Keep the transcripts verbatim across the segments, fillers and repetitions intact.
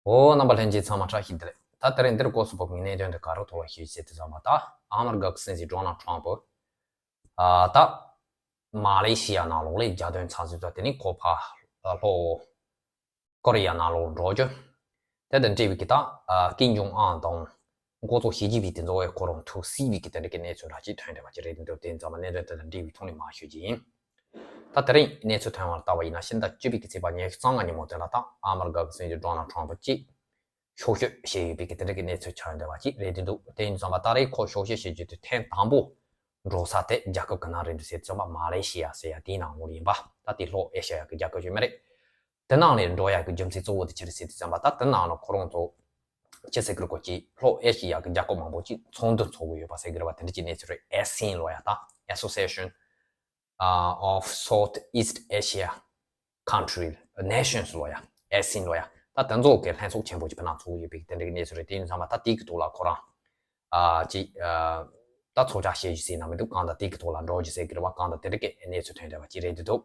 འོ། རྣམ་པ་ལྷན་རྒྱས་ཚང་མ་བཀྲ་ཤིས་བདེ་ལེགས། ད་དེ་རིང་འདིར་སྐོར་སུ་བབ་ངས་གནད་དོན་དེ་ག་རེ་ཐོག་ལ་ཞུ་ཟེར་དུས་ཙམ་པ། ད་ཨ་མི་རི་ཀ་གི་སྲིད་འཛིན་ཌོ་ནལ་ཊམ་པ། ཨ། ད་མ་ལེ་ཤི་ཡ་ནང་ལོགས་ལ་རྒྱལ་དོན་འཚམས་གཟིགས་དང་། དེ་ནས་ཁོ་ཕར་ལྷོ་ཀོ་རི་ཡ་ནང་ལོགས་འགྲོ་རྒྱུ། དེ་དང་འབྲེལ་བའི་གི་ད་ཨ་ཀིམ་ཇོང་ཨན་དང་འགོ་གཙོ་ཞི་ཅིན་ཕིང་དེ་ཚོ་བས་ཁོ་རང་ཐུག་སྲིད་པའི་གི་དེ་འདྲ་གི་གནས་ཚུལ་འདྲ་ཅིག་ཐོན་བསྡད་པ་ཅིག་རེད་འདུག་དེ་ཙམ་པ་གནད་དོན་དེ་དང་འབྲེལ་བའི་ཐོག་ནས་མར་ཞུ་རྒྱུ་ཡིན། ད་དེ་རིང་གནས་ཚུལ་ཐོན་པར་ལྟ་བ་ཡིན་ན། ཕྱི་ཟླ་བཅུ་པའི་གི་ཚེས་པ་ཉི་ཤུ་རྩ་ལྔ་ཉིན་མོ་དེ་ལ་ད་ཨ་མི་རི་ཀ་གི་སྲིད་འཛིན་ཌོ་ནལ་ཊམ་པ་ཅིག་གཤོག་བཤད་བྱས་ཡོད་པའི་གི་དེ་འདྲ་གི་གནས་ཚུལ་ཆགས་ཡོང་བསྡད་པ་ཅིག་རེད་འདུག་དེ་ཡིན་ཙམ་པ་ད་རེས་ཁོ་གཤོག་བཤད་བྱེད་རྒྱུ་དེ་ཐེངས་དང་པོ་འགྲོ་ས་དེ་རྒྱལ་ཁབ་ག་ན་རེད་འདུག་ཟེར་ཙམ་པ་མ་ལེ་ཤི་ཡ་ཟེར་ཡ་དེའི་ནང་ལོགས་ཡིན་པ། ད་དེ་ལྷོ་ཨེ་ཤ་ཡ་གི་རྒྱལ་ཁབ་ཞིག་མ་རེད། དེ་ནང་ལ་འགྲོ་ཡག་གི་རྒྱུ་མཚན་གཙོ་བོ་དེ་ཅི་རེད་ཟེར་དུས་ཙམ་པ། ད་དེ་ནང་ལ་ཁོ་རང་ཚོ་ཅི་ཟེར་གི་རེད། ཁོ་ཅིག་ལྷོ་ཨེ་ཤི་ཡ་གི་རྒྱལ་ཁབ་མང་པོ་ཅིག་ཚོགས་འདུ་འཚོགས་ཀྱི་ཡོད་པ་ཟེར་གི་རེད་པ། དེ་འདྲ་ཅིག་གནས་ཚུལ་རེད། ཨེ་སི་ལབ་ཡ། ད་Association of Southeast Asia Country Nations ལབ་ཡ། ཨེ་སི་ལབ་ཡ། ད་དེ་ཚོ་གི་ལྷན་ཚོགས་ཆེན་པོ་ཅིག་ཕ་ནང་ཚོགས་ཡོད་པའི་དེ་འདྲ་གི་གནས་ཚུལ་རེད། དེ་ཡིན་ཙམ་པ་ད་དེའི་གི་ཐོག་ལ་ཁོ་རང་ཨ་ཅིག་ཨ་ད་ཚོགས་བཅར་བྱེད་རྒྱུ་ཟེར་ན་མི་འདུག་གང་ལྟར་དེའི་གི་ཐོག་ལ་འགྲོ་རྒྱུ་ཟེར་གི་རེད་པ། གང་ལྟར་དེ་འདྲ་གི་གནས་ཚུལ་ཐོན་བསྡད་པ་ཅིག་རེད་འདུག་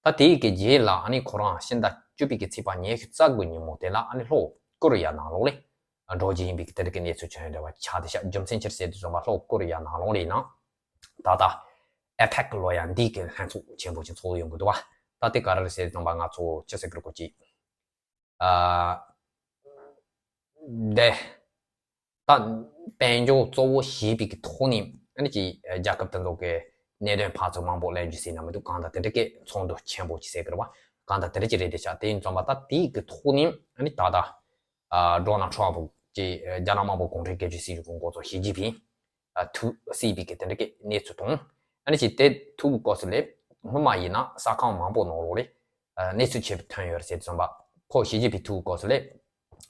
ད་དེའི་གི་རྗེས་ལ་ཨ་ནི་ཁོ་རང་ཕྱི་ཟླ་བཅུ་པའི་གི་ཚེས་པ་ཉི་ཤུ་རྩ་དགུ་ཉིན་མོ་དེ་ལ་ཨ་ནི་ལྷོ་ཀོ་རི་ཡ་ནང་ལོགས་ལ་འགྲོ་རྒྱུ་ཡིན་པའི་གི་དེ་འདྲ་གི་གནས་ཚུལ་ཐོན་བསྡད་པ་ཆགས་བསྡད་ཤག་རྒྱུ་མཚན་ཅི་རེད་ཟེར་དུས་ཙམ་པ་ལྷོ་ཀོ་རི་ཡ་ནང་ལོགས་ལ་ཡིན་ན་ད་ལྟ་ཨེ་པེག་ལབ་ཡ་འདི་གི་ལྷན་ཚོགས་ཆེན་པོ་ཅིག་ཚོགས་ཡོང་གི་འདུག་པ། ད་དེ་ག་རེ་རེད་ཟེར་དུས་ཙམ་པ་ང་ཚོ་ཅི་ཟེར་གི་རེད། ཁོ་ཅིག་ཨ་དེ་ད་དཔལ་འབྱོར་གཙོ་བོ་བྱས་པའི་གི་ཐོག་ནས་ཨ་ནི་ཅིག་རྒྱལ་ཁབ་དེ་ཚོ་གི་གནད་དོན་ཕར་ཚུར་མང་པོ་གླེང་རྒྱུ་ཟེར་ན་མི་འདུག་གང་ལྟར་དེ་འདྲ་གི་ཚོགས་འདུ་ཆེན་པོ་ཅིག་ཟེར་གི་རེད་པ། གང་ལྟར་དེ་འདྲ་ཅིག་རེད་བསྡད་ཤག་དེ་ཡིན་ཙམ་པ་ད་དེའི་གི་ཐོག་ནས་ཨ་ནི་ད་ལྟ་ཨ་ཌོ་ནལ་ཊམ་པ་ཅིག་རྒྱ་ནག་དམར་པོ་གུང་ཁྲན་སྒེར་གཅོད་སྲིད་གཞུང་གི་འགོ་གཙོ་ཞི་ཅིན་ཕིང་ཨ་ཐུག་སྲིད་པའི་གི་དེ་འདྲ་གི་གནས་ཚུལ་དང་། ཨ་ནི་ཅིག་དེ་ཐུག་གི་སྐབས་སུ་ལ་སྔོན་མ་ཡིན་ན་ས་ཁང་མང་པོ་ནང་ལོགས་ལ་ཨ་གནས་ཚུལ་ཆེ་བ་ཐོན་ཡོད་རེད་ཟེར་དུས་ཙམ་པ། ཁོ་ཞི་ཅིན་ཕིང་ཐུག་གི་སྐབས་སུ་ལ་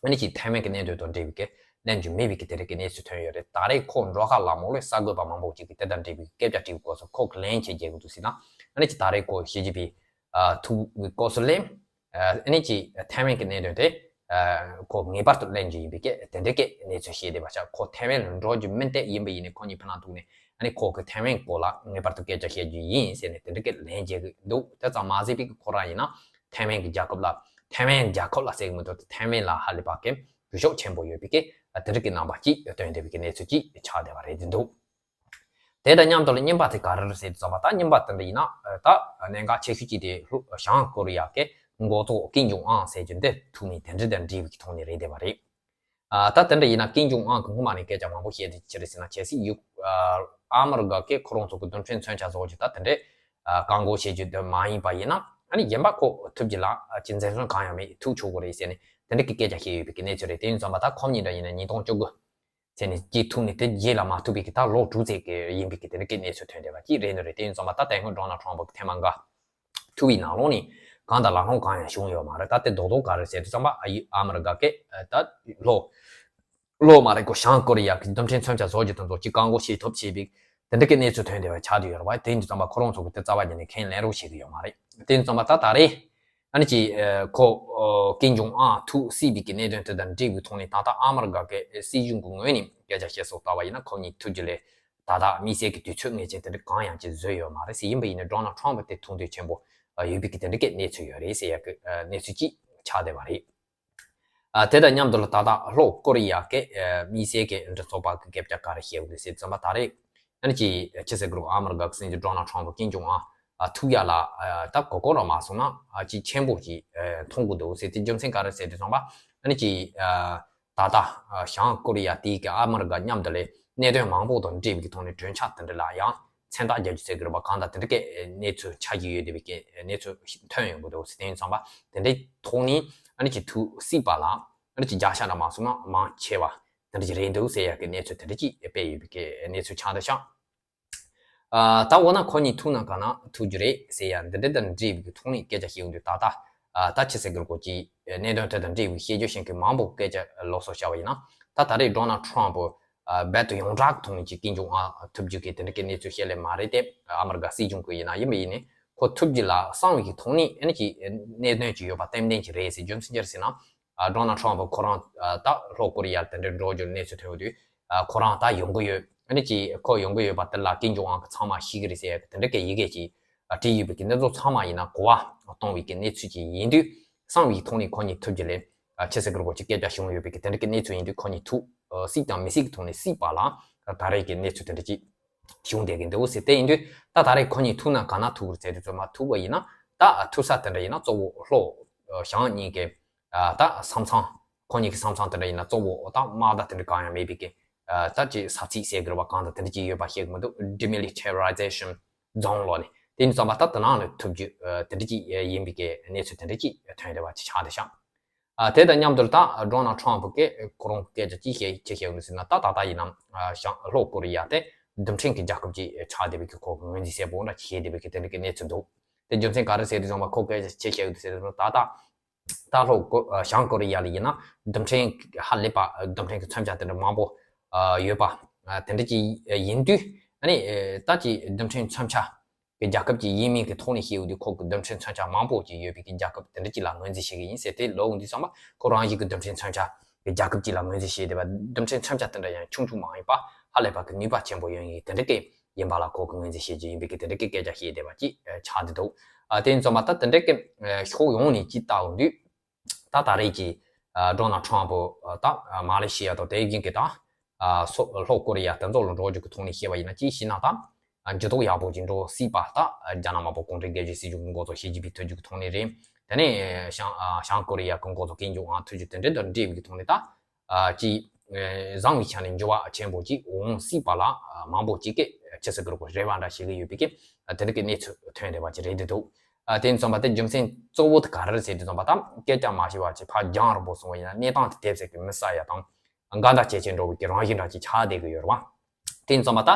ཨ་ནི་ཅིག་ཐའེ་ཝན་གི་གནད་དོན་དང་འབྲེལ་བའི་གི་གླེང་རྒྱུ་མེད་པའི་གི་དེ་འདྲ་གི་གནས་ཚུལ་ཐོན་ཡོད་རེད། ད་རེས་ཁོ་འགྲོ་ཁ་ལ་མོ་ལ་གསར་འགོད་པ་མང་པོ་ཅིག་གིས་དེ་དང་འབྲེལ་བའི་སྐད་ཆ་དྲིས་པའི་སྐབས་སུ་ཁོ་གི་ལན་ཆེ་རྒྱག་གི་འདུག་ཟེར་ན། ཨ་ནི་ཅིག་ད་རེས་ཁོ་ཞི་ཅིན་ཕིང་ཨ་ཐུག་གི་སྐབས་སུ་ལ་ཨ་ནི་ཅིག་ཐའེ་ཝན་གི་གནད་དོན་དེ་ཨ་ཁོ་ངེས་པར་དུ་གླེང་རྒྱུ་ཡིན་པའི་གི་དེ་འདྲ་གི་གནས་ཚུལ་བཤད་བསྡད་པ་ཆགས། ཁོ་ཐའེ་ཝན་ལ་འགྲོ་རྒྱུ་མིན་ཏེ། ཡིན་པ་ཡིན་ནའི་ཁོ་གཉིས་ཕ་ནང་ཐུག་ནས་ཨ་ནི་ཁོ་གི་ཐའེ་ཝན་སྐོར་ལ་ངེས་པར་དུ་སྐད་ཆ་བཤད་རྒྱུ་ཡིན་ཟེར་ནས་དེ་འདྲ་གི་ལན་རྒྱག་གི་འདུག་དེ་ཙམ་མ་ཟད་པའི་གི་ཁོ་རང་ཡིན་ན་ཐའེ་ཝན་གི་རྒྱལ་ཁབ་ལ། ཐའེ་ཝན་རྒྱལ་ཁབ་ལ་ཟེར་གི་མི་འདུག་ཐའེ་ཝན་ལ་ཧ་ལས་པ་གི་གུས་ཞབས་ཆེན་པོ་ཡོད་པའི་གི་དེ་འདྲ་གི་རྣམ་པ་ཅིག་སྟོན་བསྡད་པའི་གི་གནས་ཚུལ་ཅིག་ཆགས་བསྡད་པ་རེད་འདུག་དེ་དང་མཉམ་དུ་ལ་རྙིང་པ་དེ་ག་རེ་རེད་ཟེར་དུས་ཙམ་པ། ད་རྙིང་པ་དེ་འདྲ་ཡིན་ན་ད་གནད་འགག་ཆེ་ཤོས་ཅིག་དེ་ལྷོ་བྱང་ཀོ་རི་ཡ་གི་འགོ་གཙོ་ཀིམ་ཇོང་ཨན་ཟེར་རྒྱུ་འདི་ཐུག་ནས་དེ་འདྲ་དང་འབྲེལ་བའི་གི་ཐོག་ནས་རེད་བསྡད་པ་རེད། ཨ་ད་དེ་འདྲ་ཡིན་ན་ཀིམ་ཇོང་ཨན་གི་སྔོན་མ་ནས་སྐད་ཆ་མང་པོ་བཤད་དེ་ཅི་རེད་ཟེར་ན། གལ་སྲིད་ཡུ་ཨ་ཨ་མི་རི་ཀ་གིས་ཁོ་རང་ཚོ་གི་རྡུལ་ཕྲན་མཚོན་ཆ་བཟོ་རྒྱུ་ད་དེ་འདྲ་ཨ་བཀག་འགོག་བྱེད་རྒྱུ་དེ་མ་ཡིན་པ་ཡིན་ན། ཨ་ནི་གཞན་པ་ཁོ་ཐུབ་རྒྱུ་ལ་ཨ་ཅིག་འཛེམ་ཟོན་གང་ཡང་མེད། ཐུག་ཆོག་གི་རེད་ཟེར་ནས་དེ་འདྲ་གི་སྐད་ཆ་བཤད་ཡོད་པའི་གི་གནས་ཚུལ་རེད། དེ་ཡིན་ཙམ་པ་ད་ཁོང་གཉིས་འདྲ་ཡིན་ན་ཉིས་སྟོང་བཅུ་དགུ་ཚེ་ནས་སྐྱེས་ཐུག་ནས་དེ་རྗེས་ལ་མ་ཐུག་པའི་གི་ད་ལོ་དྲུག་ཙམ་གི་ཡིན་པའི་གི་དེ་འདྲ་གི་གནས་ཚུལ་ཐོན་བསྡད་པ་ཅིག་རེད་འདུག་རེད། དེ་ཡིན་ཙམ་པ་ད་དེ་སྔོན་ཌོ་ནལ་ཊམ་པ་གི་ཐེངས་མ་འགའ་ཐུག་པའི་ནང་ལོགས་ནས་གང་དང་ལམ་ལྷོང་གང་ཡང་བྱུང་ཡོད་མ་རེད། ད་དེ་རྡོག་རྡོག་ག་རེ་ཟེར་དུས་ཙམ་པ་ཨ་ཡུ་ཨ་མི་རི་ཀ་གི་ད་ལྷོ་ལྷོ་མ་རེད་ཁོ་བྱང་ཀོ་རི་ཡ་གི་རྡུལ་ཕྲན་མཚོན་ཆ་བཟོ་རྒྱུ་དེ་ཚོ་ཅིག་བཀག་འགོག་བྱེད་ཐབས་བྱེད་པའི་དེ་འདྲ་གི་གནས་ཚུལ་ཐོན་བསྡད་པ་ཆགས་བསྡད་ཡོད་རེད་པ། དེ་ཡིན་དུས་ཙམ་པ་ཁོ་རང་ཚོ་གི་དེ་རྩ་བ་ཉིད་ནས་ཁས་ལེན་རོགས་བྱེད་ཀྱི་ཡོད་མ་རེད། དེ་ཡིན་དུས་ཙམ་པ་ད་ད་རེས་ཨ་ནི་ཅིག་ཨ་ཁོ་ཨ་ཀིམ་ཇོང་ཨན་ཐུག་སྲིད་པའི་གི་གནད་དོན་དེ་དང་འབྲེལ་བའི་ཐོག་ནས་ད་ལྟ་ཨ་མི་རི་ཀ་གི་སྲིད་གཞུང་གི་ངོས་ནས་སྐད་ཆ་བཤད་སྲོལ་ལྟ་བ་ཡིན་ན་ཁོ་གཉིས་ཐུག་རྒྱུ་ལས་ད་ལྟ་དམིགས་བསལ་གྱི་དུས་ཚོད་ངེས་ཅན་དེ་འདྲ་གང་ཡང་ཅིག་བཟོས་ཡོད་མ་རེད་ཟེར། ཡིན་པ་ཡིན་ནའི་ཌོ་ནལ་ཊམ་པ་དེ་ཐུག་འདོད་ཆེན་པོ་ཡོད་པའི་གི་དེ་འདྲ་གི་གནས་ཚུལ་ཡོད་རེད་ཟེར་ཡ་གི་གནས་ཚུལ་ཅིག་ཆགས་བསྡད་པ་རེད། ཨ་དེ་དང་མཉམ་དུ་ལ་ད་ལྟ་ལྷོ་ཀོ་རི་ཡ་གི་ཨ་དམིགས་བསལ་གྱི་མགྲིན་ཚབ་པ་གི་སྐད་ཆ་ག་རེ་བཤད་ཡོད་ཟེར་དུས་ཙམ་པ་ད་རེས་ཨ་ནི་ཅིག་ཅི་ཟེར་གི་རེད། ཨ་མི་རི་ཀ་གི་སྲིད་འཛིན་ཌོ་ནལ་ཊམ་པ་ཀིམ་ཇོང་ཨན་ཨ་ཐུག་ཡ་ལ་ཨ་ད་གོ་གོ་ར་མ་སོང་ན་ཨ་ཅིག་ཆེན་པོ་ཅིག་ཨ་མཐོང་གི་འདུག་ཟེར་དེ་རྒྱུ་མཚན་ག་རེ་ཟེར་དུས་ཙམ་པ་ཨ་ནི་ཅིག་ཨ་ད་ལྟ་ཨ་བྱང་ཀོ་རི་ཡ་དེའི་གི་ཨ་མི་རི་ཀ་མཉམ་དུ་ལས་གནད་དོན་མང་པོ་དང་འབྲེལ་བའི་ཐོག་ནས་གྲོས་འཆར་དེ་འདྲ་ལ་ཡང་མཚན་རྟགས་རྒྱག་རྒྱུ་ཟེར་གི་རེད་པ། གང་ལྟར་དེ་འདྲ་གི་གནས་ཚུལ་ཆགས་ཀྱི་ཡོད་བསྡད་པའི་གི་གནས་ཚུལ་ཐོན་ཡོང་གི་འདུག་ཟེར། དེ་ཡིན་ཙམ་པ་དེ་འདྲའི་ཐོག་ནས་ཨ་ནི་ཅིག་ཐུག་སྲིད་པ་ལ་ཨ་ནི་ཅིག་བརྒྱ་ཆ་འདྲ་མ་སོང་ན་མང་ཆེ་བ་དེ་འདྲ་ཅིག་རེད་འདུག་ཟེར་ཡ་གི་གནས་ཚུལ་དེ་འདྲ་ཅིག་སྤེལ་ཡོད་པའི་གི་གནས་ཚུལ་ཆགས་བསྡད་ཤག་ཨ་ད་འོ་ན་ཁོ་གཉིས་ཐུག་ན་ག་ན་ཐུག་རྒྱུ་རེད་ཟེར་ཡ་འདི་འདྲ་དང་འབྲེལ་བའི་གི་ཐོག་ནས་སྐད་ཆ་བཤད་ཡོང་དུས་ད་ལྟ་ཨ་ད་ཅི་ཟེར་གི་རེད། ཁོ་ཅིག་གནད་དོན་དེ་དང་འབྲེལ་བའི་བཤད་རྒྱུ་ཞིག་གི་མང་པོ་སྐད་ཆ་ལོགས་སུ་བཤད་པ་ཡིན་ན། ད་ད་རེས་ཌོ་ནལ་ཊམ་པ་ཨ་རྦད་དེ་ཡོངས་གྲགས་ཐོག་ནས་ཅིག་ཀིམ་ཇོང་ཨན་ཐུག་རྒྱུ་གི་དེ་འདྲ་གི་གནས་ཚུལ་བཤད་ལེ་མ་རེད་དེ། ཨ་མི་རི་ཀ་སྲིད་གཞུང་གི་ཡིན་ན་ཡིན་པ་ཡིན་ནའི་ཁོ་ཐུག་རྒྱུ་ལ་བསམ་པའི་གི་ཐོག་ནས་ཨ་ནི་ཅིག་གནད་དོན་ཅིག་ཡོད་པ་ཏན་ཏན་ཅིག་རེད་ཟེར། རྒྱུ་མཚན་ཅི་རེད་ཟེར་ན། ཨ་ཌོ་ནལ་ཊམ་པ་ཁོ་རང་ཨ་ད་ལྷོ་ཀོ་རི་ཡ་དེ་འདྲ་འགྲོ་རྒྱུ་གནས་ཚུལ་ཐོན་ཡོང་དུས་ཨ་ཁོ་རང་ད་ཡོང་གི་ཡོད། ཨ་ནི་ཅིག་ཁོ་ཡོང་གི་ཡོད་པ་དེ་ལ་ཀིམ་ཇོང་ཨན་གི་ཚང་མ་ཤེས་ཀྱི་རེད་ཟེར་ཡ་གི་དེ་འདྲ་གི་ཡི་གེ་ཅིག་ཨ་བྲིས་ཡོད་པའི་གི་འདི་ཚོ་ཚང་མ་ཡིན་ན་གོ་བ་གཏོང་བའི་གི་གནས་ཚུལ་ཅིག་ཡིན་དུས་བསམ་པའི་ཐོག་ནས་ཁོ་གཉིས་ཐུག་རྒྱུ་ལས་ ཆི་ཟེར་གི་རེད་གོ་ཅིག་སྐད་ཆ་བྱུང་ཡོད་པའི་གི་དེ་འདྲ་གི་གནས་ཚུལ་ཡིན་དུས་ཁོ་གཉིས་ཐུག་སྲིད་དང་མི་སྲིད་ཀྱི་ཐོག་ནས་སྲིད་པ་ལ་ད་རེས་ཀྱི་གནས་ཚུལ་དེ་འདྲ་ཅིག་བྱུང་བསྡད་ཀྱི་འདུག་ཟེར། དེ་ཡིན་དུས་ད་ད་རེས་ཁོ་གཉིས་ཐུག་ན་ག་ན་ཐུག་རེད་ཟེར་དུས་ཚོད་མ་ཐུག་པ་ཡིན་ན་ད་ཐུག་ས་དེ་འདྲ་ཡིན་ན་གཙོ་བོ་ལྷོ་ཞང་གཉིས་ཀྱི་ད་ས་མཚམས་ཁོ་གཉིས་ཀྱི་ས་མཚམས་དེ་འདྲ་ཡིན་ན་གཙོ་བོ་ད་དམག་དང་དེ་འདྲ་གང་ཡང་མེད་པའི་གི་ད་ཅིག་ས་ཚིགས་ཟེར་གི་རེད་པ། གང་དང་དེ་འདྲ་ཅིག་ཡོད་པ་ཤེས་གི་མི་འདུག demilitarization zone ལོ་ནས་དེ་ནི་ཙམ་པ་ད་དེ་ནང་ནས་ཐུབ་རྒྱུ་དེ་འདྲ་ཅིག་ཡིན་པའི་གི་གནས་ཚུལ་དེ་འདྲ་ཅིག་ཐོན་རེད་པ་ཅིག་ཆགས་བསྡད་ཤག་ཨ། དེ་དང་མཉམ་དུ་ད་ཌོ་ནལ་ཊམ་ཕུ་གིས་ཁོ་རང་སྐད་ཆ་ཅི་བཤད་ཅི་བཤད་ཡོད་ཟེར་ན་ད་ད་ལྟ་ཡིན་ན་ཨ་ཞང་ལྷོ་ཀོ་རི་ཡ་དེ་རྡུལ་ཕྲན་གྱི་རྒྱལ་ཁབ་ཅིག་ཆགས་བསྡད་པའི་གི་ཁོ་གི་ངོས་འཛིན་བྱེད་པོ་འདྲ་ཅིག་བྱེད་བསྡད་པའི་གི་དེ་འདྲ་གི་གནས་ཚུལ་འདུག་དེ་རྒྱུ་མཚན་ག་རེ་ཟེར་དུས་ཙམ་པ་ཁོ་སྐད་ཆ་ཅི་བཤད་ཡོད་ཟེར་ན་ད་ད་ད་ལྷོ་ཀོ་ཨ་ཞང་ཀོ་རི་ཡ་ལ་ཡིན་ན་རྡུལ་ཕྲན་ཧ་ལས་པ་རྡུལ་ཕྲན་གྱི་མཚོན་ཆ་དེ་འདྲ་མང་པོ་ཨ་ཡོད་པ་ཨ་དེ་འདྲ་ཅིག་ཡིན་དུས་ཨ་ནི་ད་ཅིག་རྡུལ་ཕྲན་མཚོན་ཆ་གི་རྒྱལ་ཁབ་ཅིག་ཡིན་མིན་གྱི་ཐོག་ནས་བཤད་ཡོང་དུས་ཁོ་གི་རྡུལ་ཕྲན་མཚོན་ཆ་མང་པོ་ཅིག་ཡོད་པའི་གི་རྒྱལ་ཁབ་དེ་འདྲ་ཅིག་ལ་ངོས་འཛིན་བྱེད་ཀྱི་ཡིན་ཟེར། དེ་ལབ་ཡོང་དུས་ཙམ་པ་ཁོ་རང་བཞིན་གྱི་རྡུལ་ཕྲན་མཚོན་ཆ་གི་རྒྱལ་ཁབ་ཅིག་ལ་ངོས་འཛིན་བྱེད་བསྡད་པ། རྡུལ་ཕྲན་མཚོན་ཆ་དེ་འདྲ་ཡང་ཆུང་ཆུང་མ་ཡིན་པ་ཧ་ལས་པ་གི་ནུས་པ་ཆེན་པོ་ཡོད་ཡིན་དེ་འདྲ་གི་ཡིན་པ་ལ་ཁོ་གི་ངོས་འཛིན་བྱེད་ཀྱི་ཡིན་པའི་གི་དེ་འདྲ་གི་སྐད་ཆ་བཤད་བསྡད་པ་ཅིག་ཆགས་བསྡད་འདུག་ཨ་དེ་ཡིན་ཙམ་པ་ད་དེ་འདྲ་གི་ཕྱོགས་ཡོངས་ནས་ཅིག་ལྟ་ཡོང་དུས། ད་ད་རེས་ཀྱི་ཨ་ཌོ་ནལ་ཊམ་ཕུ་ཨ་ད་ཨ་མ་ལེ་ཤི་ཡ་དང་དེ་བཞིན་གྱི་ད་ཨ་སོ་ལྷོ་ཀོ་རི་ཡ་དེ་ཚོ་ལ་འགྲོ་རྒྱུ་གི་ཐོག་ནས་བཤད་པ་ཡིན་ན་ཅིའི་ཕྱིར་ན་ད་ཨ་འགྱུར་ལྡོག་ཡག་པོ་ཅིག་འགྲོ་སྲིད་པ་ད་ཨ་རྒྱ་ནག་དམར་པོ་གུང་ཁྲན་སྒེར་གྱི་སྲིད་གཞུང་གི་འགོ་ཚུགས་བྱེད་རྒྱུ་གི་ཐོག་ནས་རེད། དེ་ནས་ཞང་ཨ་ཞང་ཀོ་རི་ཡ་གི་འགོ་ཚུགས་ཀྱི་འགྱུར་ཨང་ཐུག་རྒྱུ་དེ་འདྲ་དང་འབྲེལ་བའི་གི་ཐོག་ནས་ད་ཨ་ཅིག་ཨ་བཟང་བའི་ཆ་ནས་འགྱུར་བ་ཆེན་པོ་ཅིག་འོང་སྲིད་པ་ལ་ཨ་མང་པོ་ཅིག་གིས་ཅི་ཟེར་གི་རེད་གོ་རེ་བ་འདྲ་བྱེད་ཀྱི་ཡོད་པའི་གི་ཨ་དེ་འདྲ་གི་གནས་ཚུལ་ཐོན་བསྡད་པ་ཅིག་རེད་འདུག་ཨ་དེ་ཡིན་ཙམ་པ་དེ་རྒྱུ་མཚན་གཙོ་བོ་དེ་ག་རེ་རེད་ཟེར་དུས་ཙམ་པ་ད་སྐད་ཆ་མ་བཤད་པ་ཅིག་ཕར་རྒྱང་རིང་པོ་སོང་བ་ཡིན་ན་གནས་སྟངས་དེ་དེབ་ཟེར་གི་མི་ས་ཡ་དང་འགལ་ཟླ་བྱེད་བྱེད་འགྲོ་བའི་གི་རང་བཞིན་འདྲ་ཅིག་ཆགས་བསྡད་གི་ཡོད་རེད་བ། དེ་ཡིན་ཙམ་པ་ད་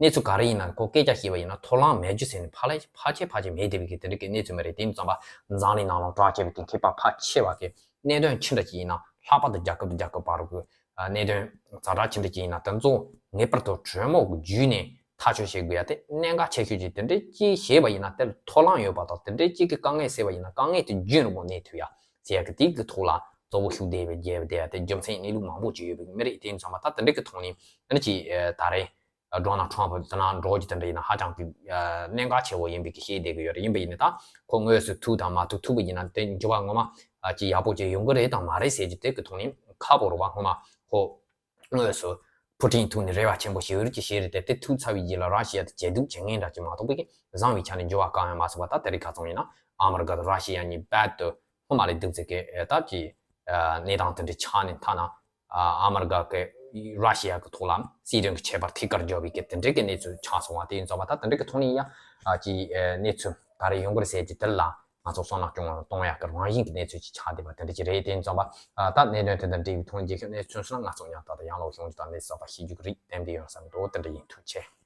གནས་ཚུལ་ག་རེ་ཡིན་ན་ཁོ་སྐད་ཆ་བཤད་པ་ཡིན་ན་ཐོ་རངས་མེད་རྒྱུ་ཟེར་ནས་ཕལ་ཕལ་ཆེར་ཕལ་ཆེར་མེད་བསྡད་པའི་གི་དེ་འདྲ་གི་གནས་ཚུལ་མ་རེད། དེ་ཡིན་ཙམ་པ་འཛམ་གླིང་ནང་ལ་གྲགས་ཆེ་བའི་གི་མཁས་པ་ཕལ་ཆེ་བ་གི་གནད་དོན་ཅི་འདྲ་ཅིག་ཡིན་ན་ལྷག་པར་དུ་རྒྱལ་ཁབ་དང་རྒྱལ་ཁབ་བར་གྱི་གནད་དོན་ཛ་དྲག་ཅི་འདྲ་ཅིག་ཡིན་ན་དེ་ཚོ་ངེས་པར་དུ་གྲོས་མོལ་གྱི་བརྒྱུད་ནས་ཐག་གཅོད་བྱེད་དགོས་ཡ་དེ་གནད་འགག་ཆེ་ཤོས་ཅིག་དེ་འདྲ་ཅིག་བྱས་པ་ཡིན་ན་དེ་ལ་ཐོ་རངས་ཡོད་པ་དང་དེ་འདྲ་ཅིག་གི་དཀའ་ངལ་སེལ་བ་ཡིན་ན་དཀའ་ངལ་དེ་རྒྱུན་རིང་པོ་གནས་ཐུབ་ཡ་ཟེར་ཡ་གི་དེ་གི་ཐོག་ལ་གཙོ་བོ་ཤུགས་བསྡད་པའི་རྒྱལ་བ་དེ་ཡ་དེ་རྒྱུ་མཚན་གནས་ལུགས་མང་པོ་ཅིག་ཡོད་པའི་མི་རེད། དེ་ཡིན་ཙང་མ་ད་དེ་འདྲ་གི་ཐོག་ནས་ཨ་ནི་ཅིག་ད་རེས་ཌོ་ནལ་ཊམ་ཕུ་དེ་ན་འགྲོ་རྒྱུ་དེ་འདྲ་ཡིན་ན་ཧ་ཅང་གི་གནད་འགག་ཆེ་བོ་ཡིན་པའི་གི་བཤད་བསྡད་གི་ཡོད་རེད། ཡིན་པ་ཡིན་ན་ད་ཁོ་དངོས་སུ་ཐུག་དང་མ་ཐུག་ཐུག་པ་ཡིན་ན་དེ་འགྱུར་བ་ངོ་མ་ཅིག་ཡག་པོ་ཅིག་ཡོང་གི་རེད་དང་མ་རེད་ཟེར་རྒྱུ་དེ་གི་ཐོག་ནས་ཁག་པོ་རེད་བ། སྔོན་མ་ཁོ་དངོས་སུ་ཕུ་ཊིན་ཐུག་ནས་རེ་བ་ཆེན་པོ་ཞིག་ཡོད་རེད་ཅེས་བཤད་རེད་དེ། དེ་ཐུག་ཚར་བའི་རྗེས་ལ་ར་ཤི་ཡ་དེ་ཇེ་སྡུག་ཇེ་ངན་འདྲ་ཅིག་མ་གཏོགས་པའི་བཟང་བའི་ཆ་ནས་འགྱུར་བ་གང་ཡང་མ་སོང་བ། ད་དེ་རིང་ཁ་སང་ཡིན་ན་ཨ་མི་རི་ཀ་དང་ར་ཤི་ཡ་གཉིས་རྦད་དེ་སྔོན་མ་ལས་སྡུག་ཙམ་གྱི་ད་ཀྱི་གནས་སྟངས་དེ་འདྲ་ཆགས་ནས་ཐ་ན་ཨ་མི་རི་ཀ་གི་ར་ཤི་ཡ་གི་ཐོག་ལ་སྲིད་དོན་གྱི་ཁྱད་པར་ཐད་ཀར་འཇོག་པའི་གི་དེ་འདྲ་གི་གནས་ཚུལ་ཆགས་སོང་བ། དེ་ཡིན་ཙང་མ་ད་དེ་འདྲ་གི་ཐོག་ནས་ཡང་ཀྱི་གནས་ཚུལ་ག་རེ་ཡོང་གི་རེད་ཟེར་གྱི་དེ་ལ། ང་ཚོ་བསམ་བློ་སྐྱོང་བ་གཏོང་ཡག་གི་རང་བཞིན་གྱི་གནས་ཚུལ་ཅིག་ཆགས་བསྡད་པ་དེ་འདྲ་ཅིག་རེད། དེ་ཡིན་ཙང་མ་ད་གནད་དོན་དེ་དང་འབྲེལ་བའི་ཐོག་རྒྱལ་ཁབ་གནས་ཚུལ་སོགས་ང་ཚོ་མཉམ་དུ་ཡང་ལོག་ཤོང་རྒྱུ་དང་གནས་ཚུལ་གསར་པ་ཤེས་རྒྱུ་གི་རིགས་གཏན་འབེབས་ཡོང་བསམ་འདུག་དེ་འདྲ་ཡིན། ཐུགས་རྗེ་ཆེ།